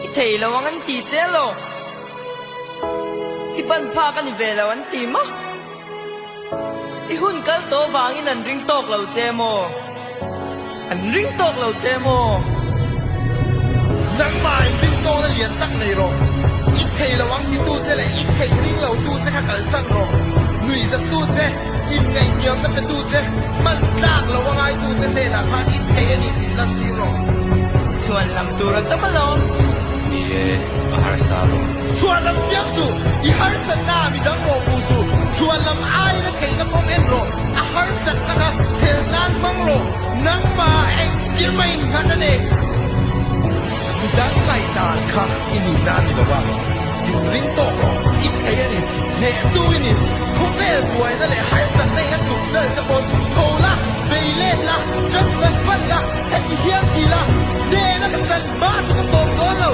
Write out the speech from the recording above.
I thei lo ang an ti che lo. I ban phak a ni ve lo an ti maw? I hun kal tawh vangin an ring tawk lo che maw? An ring tawk lo che maw? Nangmah in ring tawkna lian tak nei rawh. I thei lo ang titu che leh i theih ring lo tu che kha kalsan rawh. Nuihzattu che, inngaihniamna petu che, hman tlak lo a ngaitu che hnenah khan i thei a ni tih lan tir rawh. Chhuan lam tur a tam alawm. Ni e, a harsa alawm. Chhuan lam siam suh, i harsatna ah midang mawhpuh suh. Chhuan lam aiin a theihna kawng en rawh, a harsatna kha chhel nan hmang rawh, nangmah engkim a innghat a ni. Midang ngaihdan kha i nihna a ni lo a, inring tawk rawh, i thei a ni, hnehtu i ni. Khawvel buaina leh harsatna in a tluk zel che pawn tho la, bei let la, ṭang fan fan la, heti hian ti la, hnehna ka chan hma chu ka tawp.